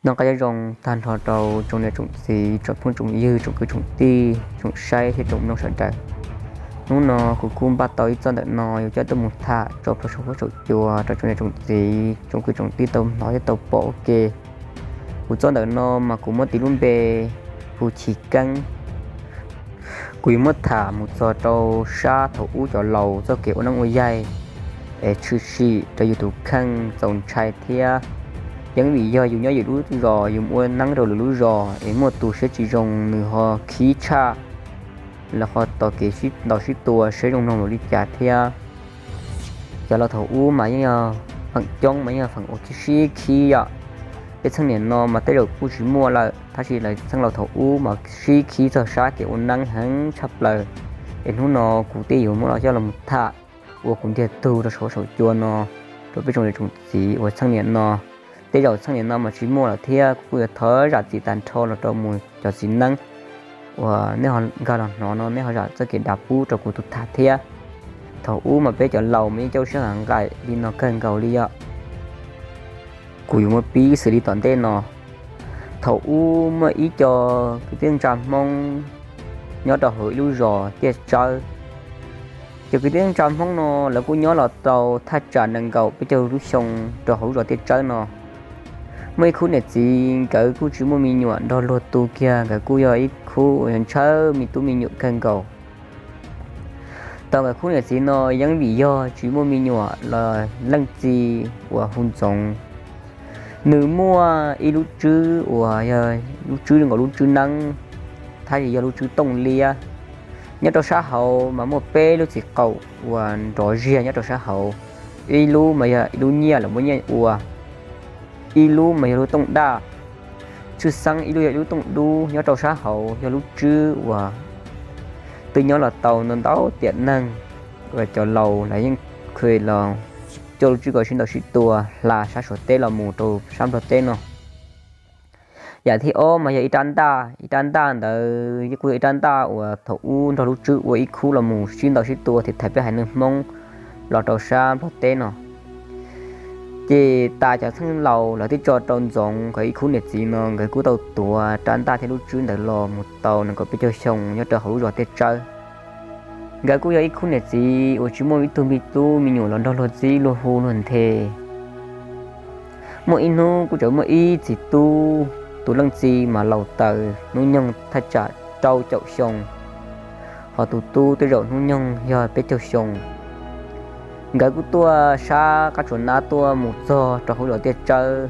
Noj qab nyob zoo tag nrho rau tsoom niam tsoom txiv, tsoom phooj tsoom ywg, tsoom kwv tsoom tij, tsoom saib thiab tsoom mloog sawv daws. Hnub no kuv kuj npaj tau ib txoj ntawm no yuav coj tuaj mus tham tso rau saum huab saum cua rau tsoom niam tsoom txiv, tsoom kwv tsoom tij tau hnov thiab tau pom ua ke. Kuv txoj ntawm no mas kuv muab tis lub npe hu Chiv Keeb. Kuv yuav muab tham mus txog rau sab thaum ub cov laus txoj kev ua neeb ua yaig, es tshwm sim rau yus tus kheej txaus ntshai thiab. Yeej vim yog yus nyob yus lub zos, yus ua neeb rau lwm lub zos, es muaj tus siab tsis zoo nws ho khib tshaj, los ho tos kev sib ntaus sib tua seb zoo mloog npaum li cas thiab. Cov laus thaum ub mas yeej yog feem coob mas yeej yog feem uas sib khib yom. Peb txheej niam no mas tej zaum kuj tsis muaj lawm, tab sis lawv txheej laus thaum ub mas sib khib txog sab kev ua neeb heev tshaj plaws. Es hnub no kuv thiaj yuav muab los coj los tham ua kuv ntiag tug rau saum huab saum cua no rau peb tsoom niam tsoom txiv uas txheej niam no. Tej zaum txheej niam no mas tsis muaj lawm thiab, kuv kuj yuav thov zam txim tag nrho los rau mus cov txiv neeb uas nej ho nkag los hnov no, nej ho zam txoj kev dav pub rau kuv tus tham thiab. Thaum ub mas peb cov laus mas yeej coj siab nqaim li no kawg nkaus li yom. Kuv yuav muab pib xws li tom ntej no. Thaum ub muaj ib co kwv tij neej tsa Hmoob nyob rau hauv ib lub zos Tiaj Tsawb. Cov kwv tij neej tsa Hmoob no lawv kuj nyob los tau thaj tsam nees nkaum peb caug lub xyoo rau hauv lub zos Tiaj Tsawb no. Muaj ib khub niam txiv nkawd kuj tsis muaj me nyuam nrog luag tu kiag, nkawd kuj yog ib khub uas ntshaw me tub me nyuam kawg nkaus. Tau nkawd khub niam txiv no yeej vim yog tsis muaj me nyuam los leej txiv uas hu Ntxoov, nws muaj ib lub tswb uas yog lub tswb nkaus lub tswb neeb, thiab yog lub tswb tooj liab. Nyob rau sab hauv mas muaj peb lub txiv qaum uas nrov ziag nyob rau sab hauv. Ib lub mas yog ib lub nyiaj lawv muab nyiaj ua, ib lub mas yog lub tooj daj, tshwj xeeb ib lub yog ib lub tooj dub. Nyob rau sab hauv yog lub tswb uas twb nyob los tau ntau ntau tiam neeg, uas cov laus lawv yeej kheev los coj lub tswb ko sib ntaus sib tua hla sab Suav teb los mus rau sab Nplog teb no. Yam thib ob mas yog ib rab ntaj, ib rab ntaj ntawd kuj yog ib rab ntaj uas thaum ub nrog lub tswb ua ib khub los mus sib ntaus sib tua thiab thaiv peb haiv neeg Hmoob los rau sab Nplog teb no. Ces tas cov txheej laus lawv twb tso rau Ntxoov nkawd ib khub niam txiv no, nkawd kuj tau tuav rab ntaj thiab lub tswb ntawd los mus tau nees nkaum peb caug xyoo nyob rau hauv lub zos Tiaj Tsawb. Nkawd kuj yog ib khub niam txiv uas tsis muaj ib tug me tub me nyuam los nrog luag txib luag hu luag nthe. Muaj ib hnub kuj tseem muaj ib txiv tub, tus leej txiv mas laus taws hnub nyoog thaj tsam rau caum xyoo, ho tus tub tej zaum hnub nyoog yog peb caug xyoo. Nkawd kuj tuaj sab qab tsuas nab tuaj mus txog rau hauv zos Tiaj Tsawb.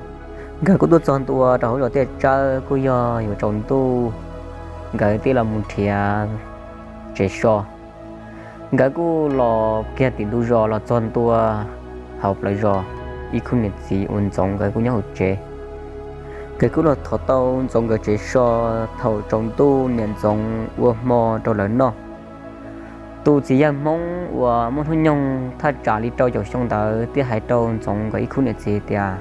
Nkawd kuj tuaj txog ntua rau hauv zos Tiaj Tsawb kuj yog yuav tsaus ntuj, nkawd thiaj los mus nrhiav tsev so. Nkawd kuj los kiag tim ntug zos los txog ntua hauv plawv zos, ib khub niam txiv uas Ntxoov nkawd kuj nyob hauv tsev. Nkawd kuj los thov tau Ntxoov nkawd tsev so. Thaum tsaus ntuj niam Ntxoov ua hmo rau lawv noj. Tus txiv yawg Hmoob uas muaj hnub nyoog thaj tsam li rau caum xyoo ntawd thiaj hais rau Ntxoov nkawd ib khub niam txiv tias,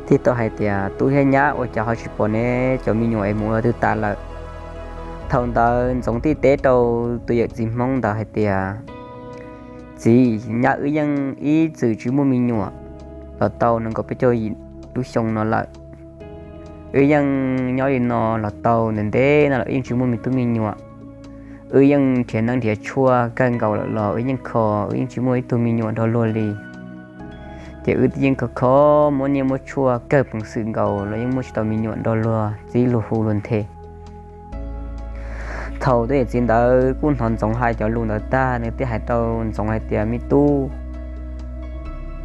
thiaj tau hais tias, tub thiab nyab, ua cas ho tsis pom neb cov me nyuam es mus ua twg tas lawm? Thaum ntawd Ntxoov thiaj teb rau tus yawm txiv Hmoob ntawd hais tias, txiv, nyab, wb yeej ib txwm tsis muaj me nyuam los tau nees nkaum peb caug yim lub xyoo no lawm. Wb yeej nyob li no los tau ntev ntev no lawm, wb yeej tsis muaj me tub me nyuam. Wb yeej nrhiav neeb nrhiav tshuaj kawg nkaus lawm los wb yeej kho, wb yeej tsis muaj ib tug me nyuam nrog luag li. Ces wb yeej kho kho muab nyiaj muab tshuaj kawg peev xwm nkaus los yeej muaj tsis tau me nyuam nrog luag txib luag hu luag nthe. Thaum tus yawm txiv ntawd kuj hnov Ntxoov hais cov lus ntawd tag, nws thiaj hais rau Ntxoov hais tias, me tub,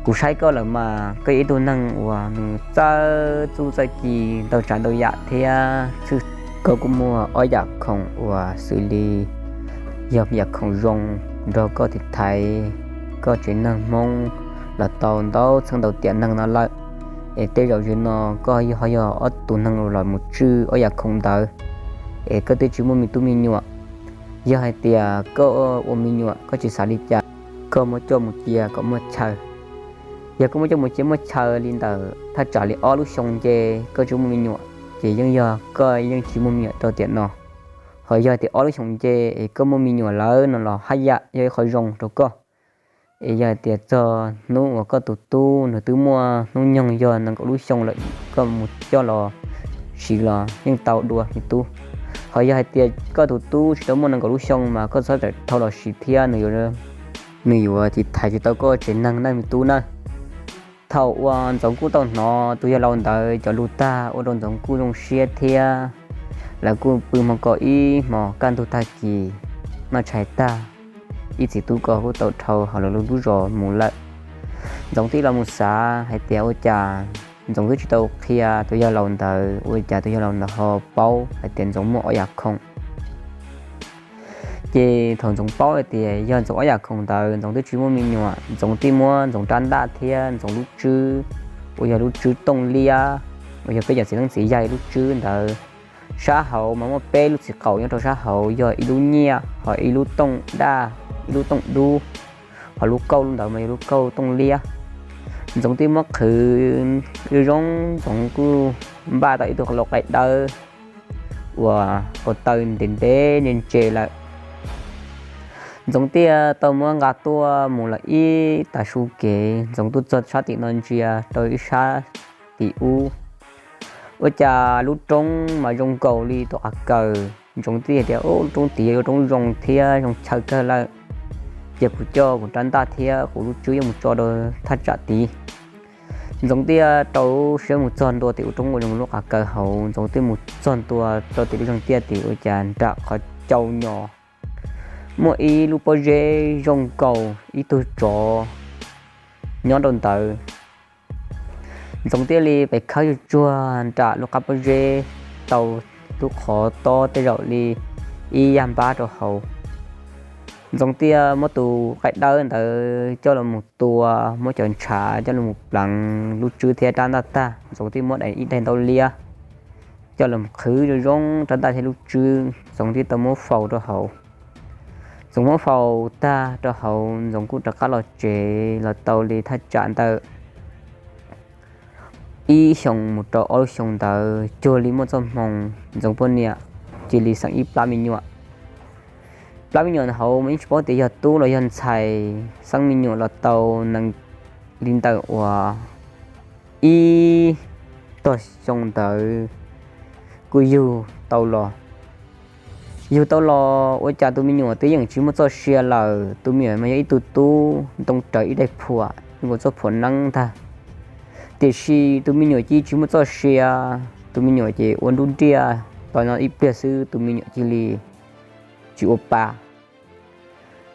kuv saib koj lawm mas koj yog ib tug neeg uas nws txawj txuj txawj ci ntau tsav ntau yam thiab txhij. Koj kuj muaj ob yam khoom uas xws li yog yam khoom zoo nrog koj tiv thaiv koj tsev neeg Hmoob los tau ntau txheej ntau tiam neeg no lawm. Es tej zaum zaum no koj ho yog ob tug neeg los mus tswj ob yam khoom ntawd, es koj twb tsis muaj me tub me nyuam. Yog hais tias koj ua me nyuam koj tsis xav li cas, koj muab coj mus cia kom muaj chaw. Yog koj muab coj mus cia muaj chaw li ntawm thaj tsam li ob lub xyoo nce koj tsis muaj me nyuam, ces yeej yog koj yeej tsis muaj me nyuam rau tiam no. Ho yog tias ob lub xyoo nce es koj muaj me nyuam lawm no los haj yam yog ib qho zoo rau koj. Es yog hais tias txog hnub uas koj tus tub nws twb muaj hnub nyoog yog nees nkaum lub xyoo lawm, koj mus coj los siv los yeej tau dua me tub. Ho yog hais tias koj tus tub tsis tau muaj nees nkaum lub xyoo mas koj txhob tawm dhau los siv thiab, nws yuav, nws yuav tiv thaiv tsis tau koj tsev neeg na me tub na. Thaum uas Ntxoov kuj tau hnov tus yawg laus ntawd cov lus tag ua rau Ntxoov kuj zoo siab thiab. Lawv kuj pw hmo ko ib hmos kaj ntug tag kis, noj tshais tag, ib txiv tub ko kuj tau dhau hauv lawv lub zos mus lawm. Ntxoov thiaj los mus xav hais tias ua cas Ntxoov twb tsis tau qhia tus yawg laus ntawd, ua cas tus yawg laus ntawd ho paub hais tias Ntxoov muaj ob yam khoom. Ces thaum Ntxoov paub hais tias yog Ntxoov ob yam khoom ntawd Ntxoov twb tsis muaj me nyuam, Ntxoov thiaj muab Ntxoov rab ntaj thiab Ntxoov lub tswb, uas yog lub tswb tooj liab, uas yog peb cov txiv neeb txiv yaig lub tswb ntawd. Sab hauv mas muaj peb lub txiv qaum nyob rau sab hauv, yog ib lub nyiaj, ho ib lub tooj daj, ib lub tooj dub, ho lub kauj lub ntawd mas yog lub kauj tooj liab. Ntxoov thiaj muab qhwv zoo zoo, Ntxoov kuj npaj tau ib tug lau qaib dawb uas ko taw ntev ntev ntse ntse lawm. Ntxoov thiaj tau muab nqa tuaj mus lawm ib tag su kev, Ntxoov tuaj txog sab tim no ntsia rau ib sab tim ub, ua cas lub roob mas zoo nkaus li tus qav kaws. Ntxoov thiaj tias, Ub, lub roob tid yog lub roob zoo thiab zoo chaw kawg lawm. Ces kuv coj kuv rab ntaj thiab kuv lub tswb yuav mus tso rau thaj tsam tid. Ntxoov thiaj rau siab mus txog ntua tim ub roob uas zoo lub qav kaws hauv. Ntxoov thiaj mus txog ntua rau tim lub zeeg tiaj tid, ua cas nram qhov cau nyos muaj ib lub pob zeb zoo nkaus ib tug tsov nyob rau ntawd. Ntxoov thiaj li pes khawb yuj tsuag nram lub qab pob zeb, tau lub qhov tob tej zaum li ib yag npab rau hauv. Ntxoov thiaj muab tus qaib dawb ntawd coj los mus tua, muab cov ntshav coj los mus pleev lub tswb thiab rab ntaj tag, Ntxoov thiaj muab daim ib daim ntaub liab coj los mus qhwv zoo zoo rab ntaj thiab lub tswb, Ntxoov thiaj tau muab faus rau hauv. Ntxoov muab faus tag rau hauv, Ntxoov kuj rov qab los tsev los tau li thaj tsam ntawm ib xyoos mus rau ob lub xyoos ntawd, cuag li muaj txoj hmoo, Ntxoov poj niam cia li xeeb ib plab me nyuam. Plab me nyuam hauv mas yeej tsis paub tias yog tub los yog ntxhais, xeeb me nyuam los tau nees li ntawm uas ib tog xyoo ntawd kuj yug tau los. Yug tau los ua cas tus me nyuam twb yeej tsis muaj txoj sia lawm. Tus me nyuam mas yog ib tug tub ntoo rawv ib daim phuam, nkaus txoj phuam neeb ntag. Tiam sis tus me nyuam cia tsis muaj txoj sia, tus me nyuam ces ua nruj nriaj, tos no ib pliag xwb tus me nyuam cia li tsis ua pa.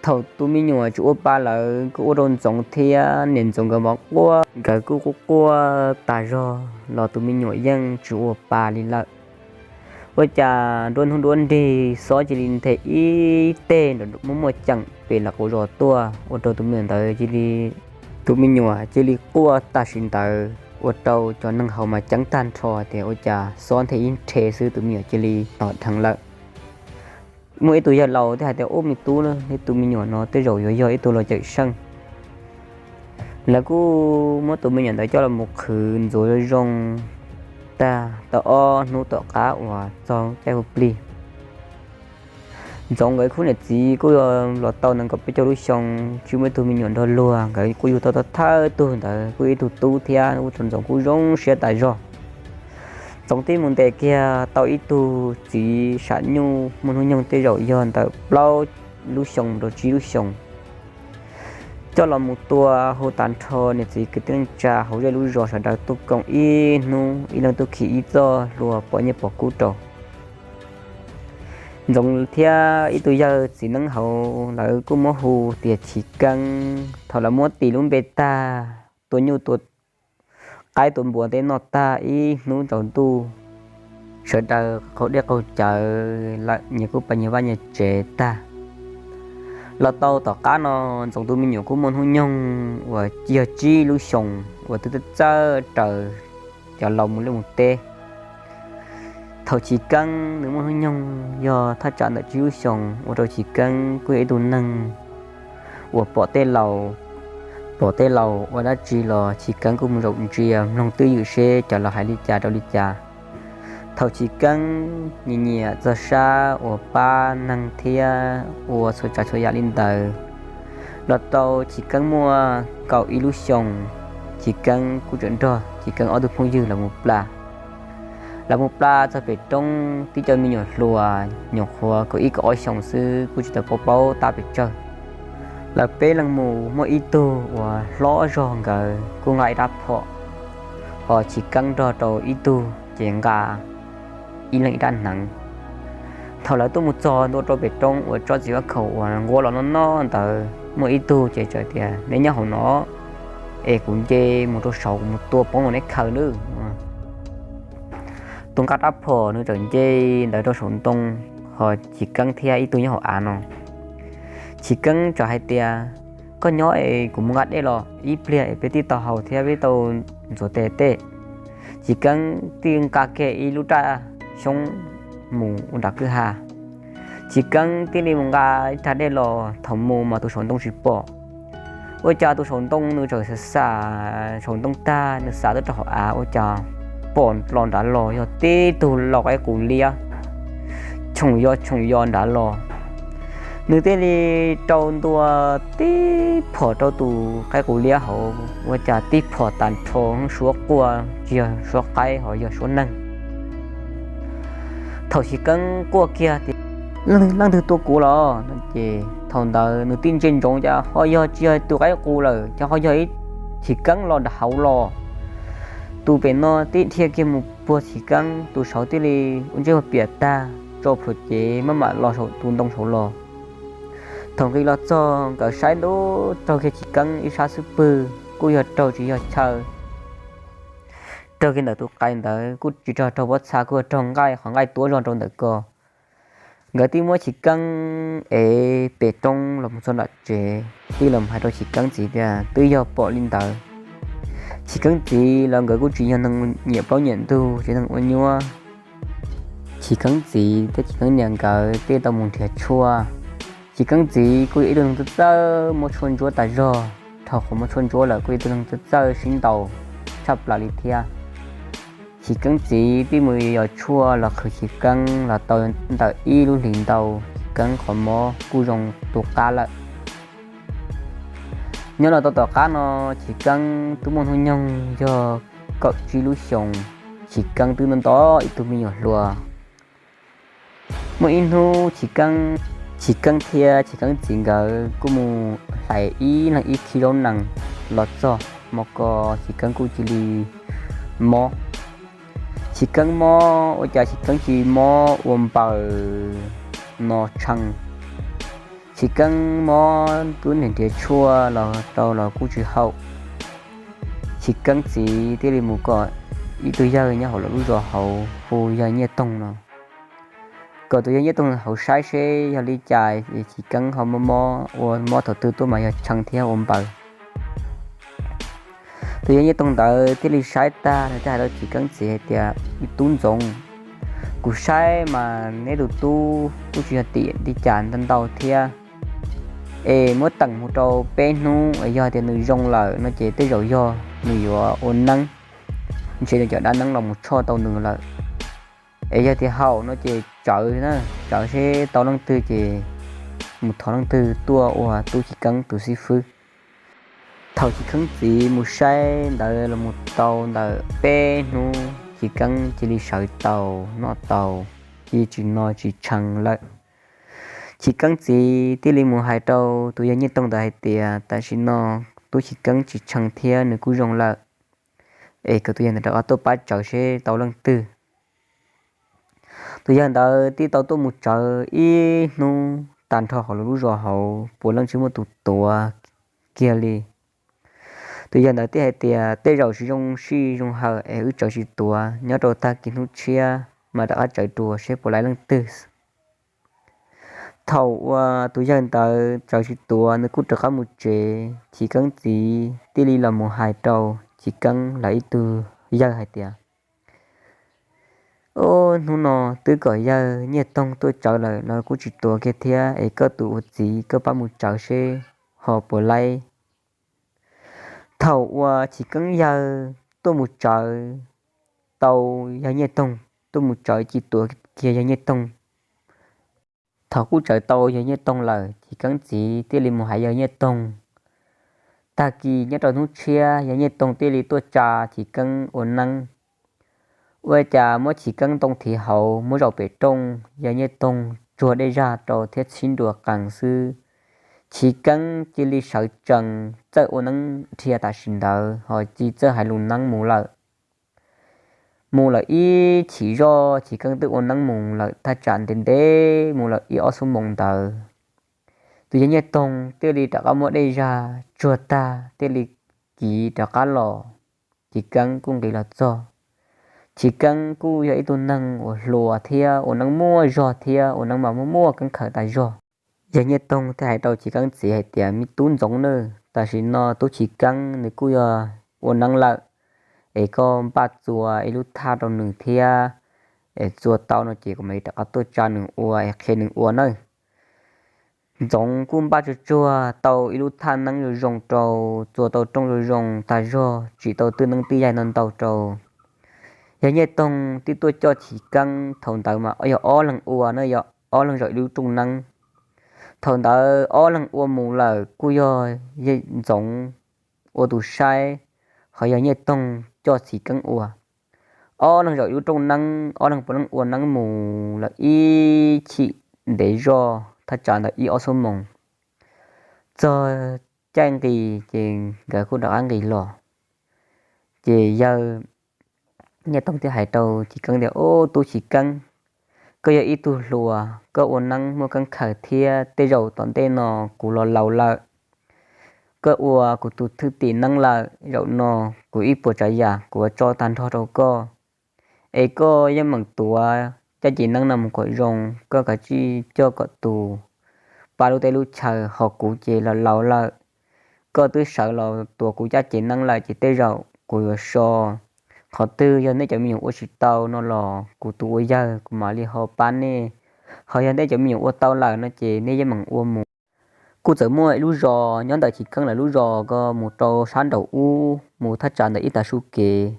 Thaum tus me nyuam tsis ua pa lawm kuj ua rau Ntxoov thiab niam Ntxoov nkawd mov quaj, nkawd kuj quaj quaj tas zog los tus me nyuam yeej tsis ua pa li lawm. Ua cas nruab hnub nruab nrig xob cia li nthe ib teg nram muaj muaj ceem pem lawv qub zos tuaj, ua rau tus me nyuam ntawd cia li, tus me nyuam cia li quaj tam sim ntawd, ua rau cov neeg hauv mas ceeb tag nrho tias ua cas xob nthe ib rhe xwb tus me nyuam cia li tom dheev lawm. Muaj ib tug yawg laus thiaj hais tias, Ub, me tub, nej tus me nyuam no tej zaum yuav yog ib tug los cawm seej. Lawv kuj muab tus me nyuam ntawd coj los mus qhwv ntxuav zoo zoo tag, tau ob hnub tom qab uas txog caij hu plig, Ntxoov nkawd khub niam txiv kuj los tau nees nkaum peb caug lub xyoo, tsis muaj ib tug me nyuam nrog luag, nkawd kuj yug tau thawj tug ntawd kuj ib tug tub thiab, ua rau Ntxoov kuj zoo siab tas zog. Ntxoov thiaj mus ntes kiag tau ib tug txiv sam nyuj muaj hnub nyoog tej zaum yog ntawm plaub lub xyoos rau tsib lub xyoos, coj los mus tua hu tag nrho niam txiv kwv tij neej tsa hauv zej lub zos sawv daws tuaj koom ib hnub, ib leeg tuaj khi ib txoj hlua pov nyiaj pov kub rau. Ntxoov thiab ib tug yawg txiv neeb hauv lawv kuj muab hu tias Chiv Keeb. Thaum lawv muab tis lub npe tag, tua nyuj tua qaib tua npua tej noj tag ib hnub tsaus ntuj, sawv daws qaug dej qaug cawv lawm, nyias kuj pais nyias vaj nyias tsev tag. Los tau tom qab no, Ntxoov tus me nyuam kuj muaj hnub nyoog uas yog tsib lub xyoos uas twb txawj raws cov laus mus liaj mus teb. Thaum Chiv Keeb nws muaj hnub nyoog yog thaj tsam ntawm tsib lub xyoos, ua rau Chiv Keeb kuj yog ib tug neeg uas pom tej laus, pom tej laus ua dab tsi los Chiv Keeb kuj mus zaum ntsia mloog twj ywm seb cov laus hais li cas rau li cas. Thaum Chiv Keeb nyiam nyiam txog sab uas pab neeg thiab ua txhua tsav txhua yam li ntawd, los tau Chiv Keeb muaj kaum ib lub xyoos, Chiv Keeb kuj tseem nrog Chiv Keeb ob tug phooj ywg los mus plam. Lawv mus plab txog pem roob, tib co me nyuam hluas nyuam qhuav kaum ib kaum ob xyoos xwb, kuj tsis tau paub paub tab pes tsawg. Lawv peb leeg mus, muaj ib tug uas hlob zog nkawd kuj nqa ib rab phom, ho Chiv Keeb nrog rau ib tug ces nqa ib leeg ib rab hneev. Thaum lawv tuaj mus txog ntua rau pem roob uas tsob txiv fab khaum uas nquab los noj noj ntawd, muaj ib tug ces txawm tias, Neb nyob hauv no es kuv nce mus rau saud, kuv mus tua poob rau neb khaws nawb. Tus nqa rab phom nws txawm nce ntawd rau saum ntoo, ho Chiv Keeb thiab ib tug nyob hauv av no. Chiv Keeb txawm hais tias, Koj nyob es kuv mus nqa dej los, ib pliag es peb thiaj tau haus thiab peb tau ntxuav tes tej. Chiv Keeb thiaj nqa kiag ib lub raj xyoob mus ua nram kwj ha. Chiv Keeb thiaj li mus nqa ib rag dej los, thaum mus mas tus saum ntoo tsis pom. Ua cas tus saum ntoo nws txawm xav xav saum ntoo tag, nws xav tuaj rau hauv av, ua cas pom los nrad los yog tib tug lau qaib qus liab, tshoom yo tshoom yo nrad los. Nws thiaj li rau ntua tib phom rau tus qaib qus liab hauv, ua cas tib phom tag nrho suab quaj, tsis yog suab qaib ho yog suab neeg. Thaum Chiv Keeb quaj kiag tias, Leej twg tua kuv los? no ces thaum ntawd nws tib ntsia ntsoov cas ho yog tsis yog tus qaib qus lawm, cas ho yog ib Chiv Keeb los nram hauv los. Tus pem no tib dhia kiag mus puag Chiv Keeb, tus saud thiaj li ua ntsej muag piam tag, tso plhuav cev maj mam los saum tus ntoo saud los. Thaum nqis los txog nkawd saib ntua raug kiag Chiv Keeb ib sab xub pwg, kuj yog raug tsis yog chaw. Raug kiag ntawm tus qais ntawd, kuj tsis raug raug pob txha, kuj yog raug nqaij, qhov nqaij tuab zog rau ntawm ko. Nkawd thiaj muab Chiv Keeb ev pem roob los mus txog nram tsev, thiaj los hais rau Chiv Keeb txiv tias twb yog pom li ntawd. Chiv Keeb txiv los nkawd kuj tsis yog neeg nyiam plaub nyiam ntug, tsis yog neeg ua nyuab. Chiv Keeb txiv thiab Chiv Keeb niam nkawd thiaj tau mus nrhiav tshuaj. Chiv Keeb txiv kuj yog ib tug neeg txawj txawj muab tshuaj ntsuab tas zog, dhau qhov muab tshuaj ntsuab lawm kuj yog ib tug neeg txawj txawj sib ntaus tshaj plaws li thiab. Chiv Keeb txiv thiaj mus yos tshuaj los qhwv Chiv Keeb los tau ntawm ib lub hlis ntau, Chiv Keeb qhov mob kuj zoo tu qab lawm. Nyob los tau tom qab no, Chiv Keeb twb muaj hnub nyoog yog kaum tsib lub xyoos. Chiv Keeb twb nto ib tug me nyuam hluas. Muaj ib hnub Chiv Keeb, Chiv Keeb thiab Chiv Keeb txiv nkawd kuj mus hlais ib leeg ib khib zaub nees los txog, hmo ko Chiv Keeb kuj cia li mob. Chiv Keeb mob ua cas Chiv Keeb cia li mob ua npaws no tshee. Chiv Keeb mob twb nrhiav nrhiav tshuaj los rau los kuj tsis haum. Chiv Keeb txiv thiaj li mus kom ib tug yawg nyob hauv lawv lub zos hauv hu yawg Nyiaj Toog no, kom tus yawg Nyiaj Toog hauv saib seb yog li cas Chiv Keeb ho mob mob ua mob thaum twg tuaj mas yog tshee thiab ua npaws. Tus yawg Nyiaj Toog ntawd thiaj li saib tag nws thiaj hais rau Chiv Keeb txiv hais tias, Tub Ntxoov, kuv saib mas neb tus tub kuj tsis yog tim li cas ntau ntau thiab, es muab teem mus rau peb hnub es yog tias nws zoo lawm no ces tej zaum yog nws yuav ua neeb, ntshe nws cov dab neeb los mus tshoj tau nws lawm. Es yog tias haum no ces tsawv, tsawv seb tau leej twg ces mus thov leej twg tuaj ua tub Chiv Keeb tus xib fwb. Thaum Chiv Keeb txiv mus saib ntawd los mus tau ntawm peb hnub, Chiv Keeb cia li sawv tau, noj tau, cia li tsis no tsis tshee lawm. Chiv Keeb txiv thiaj li mus hais rau tus yawg Nyiaj Toog ntawd hais tias, Tam sim no tub Chiv Keeb tsis tshee thiab nws kuj zoo lawm, es kom tus yawg ntawd rov qab tuaj pab tsawv seb tau leej twg. Tus yawg ntawd thiaj tau tuaj mus tsawv ib hnub tag nrho hauv lub zos hauv puav leej tsis muaj tus tuav kiag li. Tus yawg ntawd thiaj hais tias, Tej zaum tsis zoo sij zoo hawm es wb tsawv tsis tuav, nyob rau tag kis hnub tshiab mas rov qab tsawv dua seb puas laib leej twg. Thaum uas tus yawg ntawd tsawv tsis tuav nws kuj rov qab mus tsev, Chiv Keeb txiv thiaj li los mus hais rau Chiv Keeb lawv ib tug yawg hais tias, Ob hnub no twb kom yawg Nyiaj Toog tuaj tsawv lawm los kuj tsis tuav kiag thiab, es koj tus ua txiv koj pab mus tsawv seb ho puas laib. Thaum uas Chiv Keeb yawg tuaj mus tsawv tau yawg Nyiaj Toog, tuaj mus tsawv cia li tuav kiag yawg Nyiaj Toog. Thaum kuj tsawv tau yawg Nyiaj Toog lawm, Chiv Keeb txiv thiaj li mus hais yawg Nyiaj Toog. Tag kis nyob rau hnub tshiab yawg Nyiaj Toog thiaj li tuaj tsa Chiv Keeb ua neeb. Ua cas muab Chiv Keeb ntoo thiv hauv muab zaum pem rooj, yawg Nyiaj Toog tsuag dej zaj rau thiab txhib nruas qees xwb, Chiv Keeb cia li sawv tsees txawj ua neeb dhia tam sim ntawd ho cia txawj hais lus neeb mus lawm. Mus lawm ib chim zoj Chiv Keeb twb ua neeb mus lawm thaj tsam ntev ntev mus lawm ib ob xuab moos ntawd, tus yawg Nyiaj Toog thiaj li rov qab muab dej zaj tsuag tag thiaj li kiv rov qab los. Chiv Keeb kuj nqis los txog. Chiv Keeb kuj yog ib tug neeg uas hluas thiab ua neeb muaj zog thiab ua neeb mas muaj muaj keeb khaws tas zog. Yawg Nyiaj Toog thiaj hais rau Chiv Keeb txiv hais tias, Me tub Ntxoov nawj, tam sim no tub Chiv Keeb nws kuj yog ua neeb lawm, es koj npaj txua ib lub thaj rau nws thiab, es txua tau no ces kuv mam li rov qab tuaj tsa nws ua es qhia nws ua nawb. Ntxoov kuj npaj tsuag tsuag tau ib lub thaj neeb zoo zoo rau, txua tau rooj zoo zoo tag zog, tsim tau twj neeb twj yaig ntau ntau rau. Yawg Nyiaj Toog twb tuaj coj Chiv Keeb, thaum ntawd mas yog ob leeg ua na, yog ob leeg zaum ib lub rooj neeb. Thaum ntawd ob leeg ua mus lawm kuj yog Ntxoov ua tus saib, ho yog Nyiaj Toog coj Chiv Keeb ua. Ob leeg zaum ib lub rooj neeb, ob leeg puav leej ua neeb mus lawm ib chim ntev zoj thaj tsam ntawm ib ob xuab moos. Txog caij nqis ces nkawd kuj rov qab nqis los. Ces yawg Nyiaj Toog thiaj hais rau Chiv Keeb tias, Ob tub Chiv Keeb, koj yog ib tug hluas, koj ua neeb muaj keeb khaws thiab tej zaum tom ntej no kuv los laus lawm, koj ua kuv tus thwj tim neeb lawm, zaum no kuv ib puas tsav yam kuv yuav tso tag nrho rau koj. Es koj yeej meem tuav caj ces neeb no mus kom zoo, koj kav tsij coj kom tus pab lub teb lub chaw, ho kuv ces los laus lawm, koj twb sawv los tuav kuv caj ces neeb lawm ces tej zaum kuv yuav so. Qhov twg yog nej cov me nyuam ua tsis tau no los kuv tus ua yawg kuv mam li ho pab nej, ho yog nej cov me nyuam ua tau lawm no ces nej yeej meem ua mus. Kuj txawm muaj ib lub zos nyob ntawm Chiv Keeb lawv lub zos ko mus rau sab nraum ub mus thaj tsam ntawm ib tag su kev.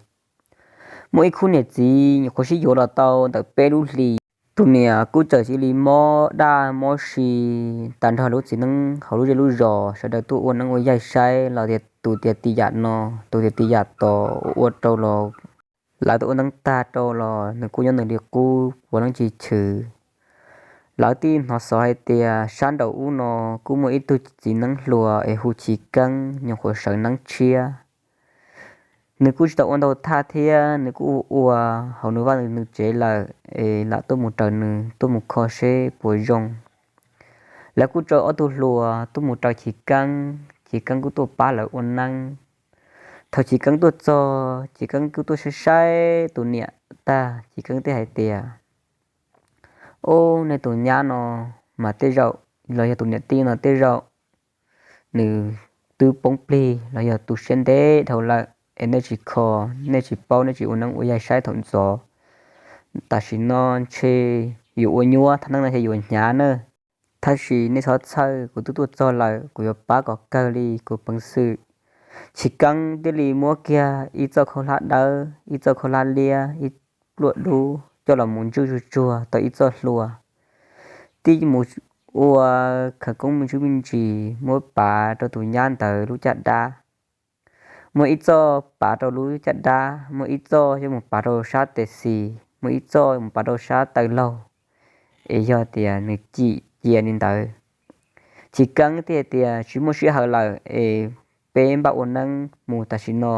Muaj ib khub niam txiv nyuam qhuav sib yuav los tau ntawm peb lub hlis. Tus niam kuj txawm cia li mob daj mob si tag nrho lub txiv neeb hauv lub zej lub zos, sawv daws tuaj ua neeb ua yaig saib los tias tus tias tij yam no, tus tias tij yam tod, ua rau los lawv tuaj ua neeb tag rau los nws kuj nyob nws li qub puav leej tsis chwv. Lawv thiaj hnov xov hais tias sab nraum ub no kuj muaj ib tug txiv neeb hluas es hu Chiv Keeb nyuam qhuav sawv neeb tshiab. Nws kuj tsis tau ua ntau thaj thiab nws kuj ua hauv nws vaj nws tsev lawm es lam tuaj mus raws nws tuaj mus kho seb puas zoo. Lawv kuj tso ob tug hluas tuaj mus raws Chiv Keeb, Chiv Keeb kuj tuaj pab lawv ua neeb. Thaum Chiv Keeb tuaj txog, Chiv Keeb kuj tuaj saib saib tus niam tag, Chiv Keeb thiaj hais tias, Ub, nej tus nyab no mas tej zaum, los yog tus niam tij no tej zaum nws twb poob plig los yog tu siab ntev dhau lawm es nej tsis kho, nej tsis paub, nej tsis ua neeb ua yaig saib thaum ntxov. Tam sim no ntshe yuav ua nyuab, thaj neeb no ntshe yuav hnyav na. Tab sis nej txhob txhawj, kuv twb tuaj txog lawm, kuv yuav pab kom kawg li kuv peev xwm. Chiv Keeb thiaj li muab kiag ib txoj khaub hlab dawb, ib txoj khaub hlab liab, ib pluaj dub coj los mus ntswj tsuag tsuag tau ib txoj hlua. Tib mus ua khawv koob me ntsis me ntsis, muab pav rau tus nyab ntawd lub caj dab. Muaj ib txoj pav rau lub caj dab, muaj ib txoj yuav mus pav rau sab tes xis, muaj ib txoj mus pav rau sab taw laug, es yog tias nws cim cia li ntawd. Chiv Keeb thiaj tias, Tsis muaj sij hawm lawm es peb npaj ua neeb mus tam sim no.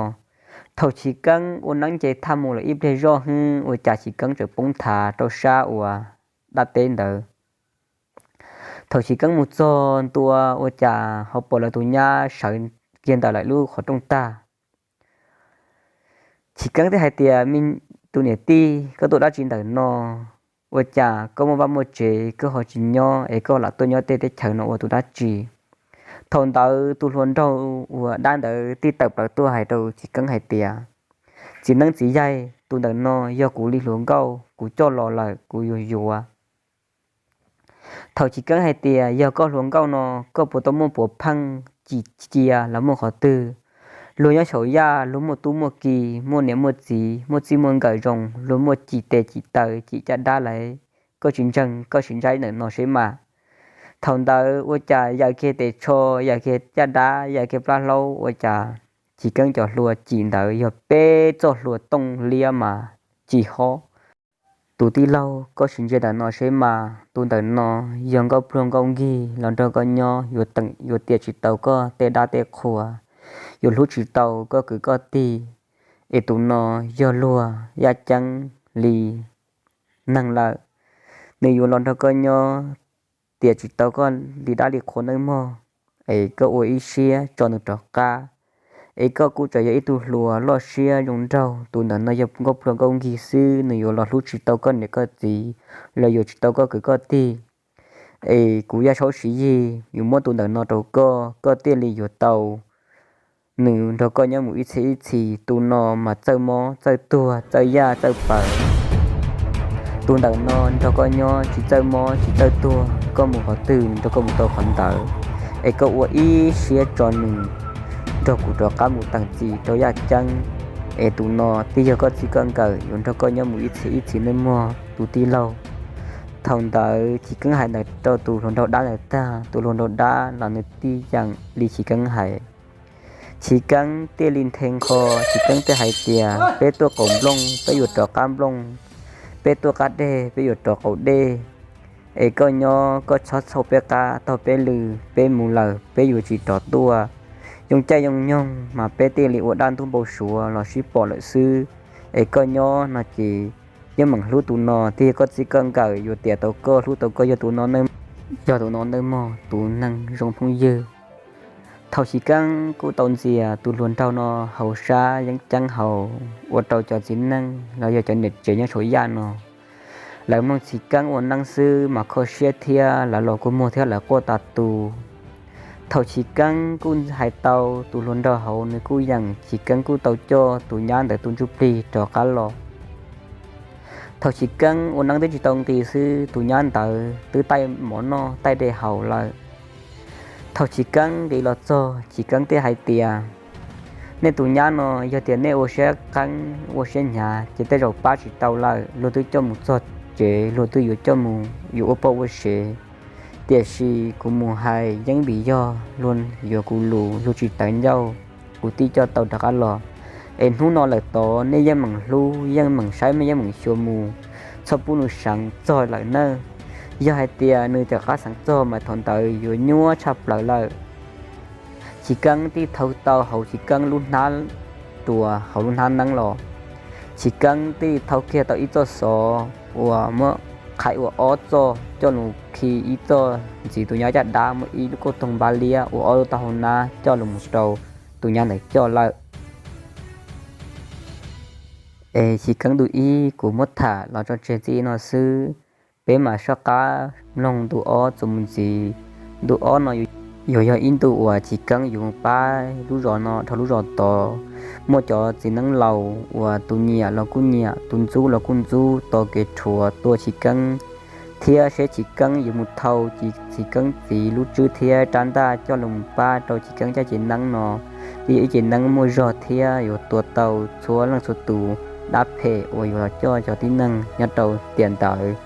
Thaum Chiv Keeb ua neeb nce thaj mus lawm ib pliag zoj xwb ua cas Chiv Keeb tseem poob nthav rau sab uas dab teb ntawd. Thaum Chiv Keeb mus txog ntua ua cas ho pom lawv tus nyab sawv kiag ntawm lawv lub qhov rooj tag. Chiv Keeb thiaj hais tias, Me tus niam tij, koj tuaj dab tsi ntawm no? Ua cas koj muaj vaj muaj tsev koj ho tsis nyob es koj lam tuaj nyob tej teb chaws no ua tus dab tsi? Thaum ntawd tus hluas nraug uas dab ntawd thiaj tawm plaws tuaj hais rau Chiv Keeb hais tias, Txiv neeb txiv yaig, tus ntawm no yog kuv li hluas nkauj kuv coj los lawm kuv yuav yuav. Thaum Chiv Keeb hais tias, Yog koj hluas nkauj no, koj puas tau muaj puav pheej cim cia los muaj qhov twg? Luag nyob saum yaj luag muaj tub muaj ki, muaj niam muaj txiv, muaj txij muaj nkawm zoo, luag muaj cim tes cim taw cim caj dab lawm, koj tsis ntseeg koj sim ntsia ntawm no seb mas. Thaum ntawd ua cas yawm kiag tes tsho, yawm kiag caj dab, yawm kiag plab hlaub, ua cas Chiv Keeb cov hlua cim ntawd yog peb txoj hlua tooj liab mas. ci hob. Tus tij laug, koj sim ntsia ntawm no seb mas, tus ntawm no yog nkauj pluag nkauj nkig los nrog koj nyob, yuav teem yuav tiam tsis tau koj tej dab tej qhua, yuav hlub tsis tau koj kwv koj tij. Es tus no yog luag yaj ceeb li neeg lawm, nws yuav los nrog koj nyob tiam tsis tau koj li dab li qhua nawb mog. Es koj ua ib siab tso nws rov qab, es koj kuj tseem yog ib tug hluas loj siab zoo nraug. Tus ntawm no yog nkauj pluag nkauj nkig xwb, nws yuav los hlub tsis tau koj niam koj txiv, los yuav tsis tau koj kwv koj tij. Es kuv Yaj Saub Siv Yig yuav muab tus ntawm no rau koj, koj thiaj li yuav tau nws nrog koj nyob mus ib txhiab ib txhis. Tus no mas txawj mob txawj tuag txawj yaj txawj pawv. Tus ntawm no nrog koj nyob tsis txawj mob tsis txawj tuag, koj mus qhov twg nws nrog koj mus tau qhov ntawd. Es koj ua ib siab tso nws nrog kuv rov qab mus teem txim rau yaj ceeb. Es tus no twb yog koj txij koj nkawm yuav nrog koj nyob mus ib txhiab ib txhis nawb mog tus tij laug. Thaum ntawd Chiv Keeb hais ntawd rau tus hluas nraug dab ntawd tag, tus hluas nraug dab los nws tij yeem li Chiv Keeb hais. Chiv Keeb thiaj li nthe nqho, Chiv Keeb thiaj hais tias, peb tuaj qaum nplooj peb yuav rov qab nplooj, peb tuaj qab dej peb yuav rov qaum dej. Es koj nyob koj txhob txhawj peb qab taug peb lw, peb mus lawm peb yuav tsis rov tuaj. Yoo caij yoo nyoog mas peb thiaj li ua dab ntub npau suav los sib pom lawm xwb. Es koj nyob no ces yeej meem hlub tus no, twb yog koj txij koj nkawm yuav tiam tau koj hlub tau koj yog tus no, yog tus no nawb mog tus neeg zoo phooj ywg. Thaum Chiv Keeb kuj tau ntxias tus hluas nraug no hauv sab yeeb ceeb hauv, ua rau cov txiv neej los yog cov niam tsev nyob saum yaj no, lawv mloog Chiv Keeb ua neeb xwb mas kho siab thiab lawv los kua muag thiab lawv quaj tas tus. Thaum Chiv Keeb kuj hais tau tus hluas nraug hauv, nws kuj yeem, Chiv Keeb kuj tau coj tus nyab ntawd tus ntsuj plig rov qab los. Thaum Chiv Keeb ua neeb twb tsis tau nqis xwb, tus nyab ntawd twb taij mov noj taij dej haus lawm. Thaum Chiv Keeb nqis los txog, Chiv Keeb thiaj hais tias, nej tus nyab no yog tias nej ua siab qeeb ua siab hnyav ces tej zaum pab tsis tau lawm, luag twb coj mus txog tsev, luag twb yuav coj mus yuav ua poj ua sev. Tiam sis kuv mus hais yeeb vim yog luag yuav kuv lus, luag tsis tawv ncauj, kuv thiaj coj tau rov qab los. Es hnub no lawm tod nej yeej meem hlub yeej meem saib, nej yeej meem xyuas mus, txhob pub nws xeev txog lawm nawb. Yog hais tias nws rov qab xeev txog mas thaum ntawd yuav nyuaj tshaj plaws lawm. Chiv Keeb thiaj thau tau hauv Chiv Keeb lub hnab ruas hauv lub hnab neeb los. Chiv Keeb thiaj thau kiag tau ib txoj xov uas muab qhaiv ua ob txoj coj los khi ib txoj ntxiv tus nyab caj dab, muab ib lub kauj toog npab liab ua ob lub taub hau nab coj los mus rau tus nyab ntawd coj lawm. Es Chiv Keeb ntu ib kuv muab tham los tso tseg txij li no xwb. Peb mam soj qab mloog ntu ob txuas mus ntxiv. Ntu ob no yuav yog ib ntu uas Chiv Keeb yuav mus pab lub zos no dhau lub zos tod. Muaj cov txiv neeb laus uas tus nyiam los kuj nyiam, tus ntxub los kuj ntxub, tos kev rhuav tua Chiv Keeb, thiab seb Chiv Keeb yuav mus thau Chiv Keeb txiv lub tswb thiab rab ntaj coj los mus pab rau Chiv Keeb caj ces neeb no. Twb yog ib ces neeb muaj zog thiab yuav tua tau txhua leej txhua tus dab phem uas yuav los coj cov tib neeg nyob rau tiam ntawd.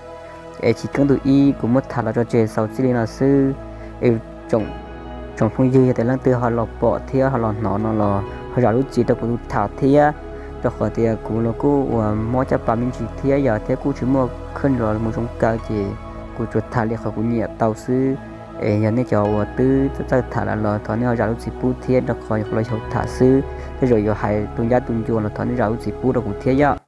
Es Chiv Keeb ntu ib kuv muab tham los tso tseg xaus txij li no xwb. Es tsoom phooj ywg yog tias leej twg ho los pom thiab ho los hnov no los ho zam lub txim rau kuv tus tham thiab, rau qhov tias kuv los kuj uas mob caj pas me ntsis thiab yog thiab kuj tsis muaj khawj los mus zoo kaw ces kuv tsuas tham li qhov kuv nyiam tau xwb. Es yog nej cov uas twb txawj tham lawm los thov nej ho zam lub txim pub thiab, rau qhov los xyaum tham xwb, tej zaum yuav hais tu ncab tu ncua los thov nej zam lub txim pub rau kuv thiab yom.